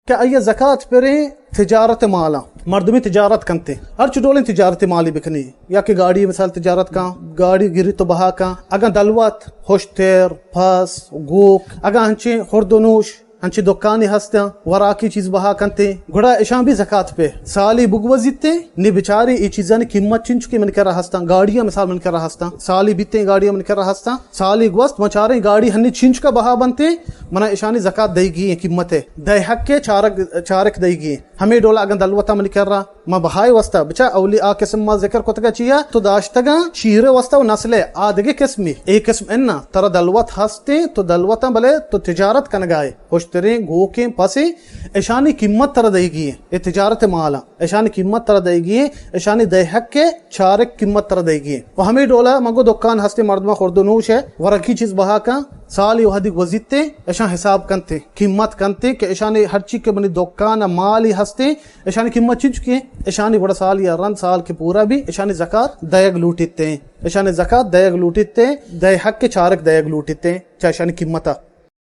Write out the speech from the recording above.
کہ آئی ءَ زکات پریں تجارت مالاں، مردمی تجارت کنتے، ہرچ ڈولیں تجارت مالی بکنی، یا کہ گاڑی مثال تجارت کن، گاڑی گری تو بہا کن، اگاں دلوت، ہشتر، پس، گوک، اگاں ہنچیں خورد و نوش، ہنچیں دکانی ہستاں، وراکی چیز بہا کنتے، گڑا اشاں بھی زکات پہ سالی بگوزیتے، نی بچارے اے چیزانی قیمت چنچکے من کرا ہستاں، گاڑیاں مثال من کرا ہستاں، سالی بیتے گاڑیاں من کرا ہستاں، سالی گوست مچاریں گاڑی ہنی چنچکا بہا بنتے، منا اشانی زکات دئیگی ایں قیمت ءَ۔ دئے حق ءَ چارک، چارک دئیگی ایں۔ ہمے ڈولا اگاں دلوتا منی کرا، ما بہائے واسطہ، بچا اولی آ قسم ما ذکر کتگا چیا، تو داشتگاں شیر واسطہ و نسل ءَ، آ دگہ قسمی۔ اے قسم انا، ترا دلوت ہستیں، تو دلوتاں بلے تو تجارت کنگائے۔ ہشتریں، گوکیں، پسیں، اشانی قیمت ترا دئیگی ایں۔ اے تجارت مالاں۔ اشانی قیمت ترا دئیگی ایں، اشانی دئے حق ءَ چارک قیمت ترا دئیگی ایں۔ و ہمے ڈولا من گو دکان ہستیں مردماں خورد و نوش ءَ ورگی چیز بہا کن، سالی وہدی گوزیتے، اشاں حساب کنتے، قیمت کنتے کہ اشانی ہرچی کہ منی دکان ءَ مالی ہستیں، اشانی قیمت چنچکیں، اشانی گڑا سالی ءَ رند سال کہ پورا بی، اشانی زکات دئیگ لوٹیتے، اشانی زکات دئیگ لوٹیتے، دئے حق ءَ چارک دئیگ لوٹیتے، چہ اشانی قیمت ءَ۔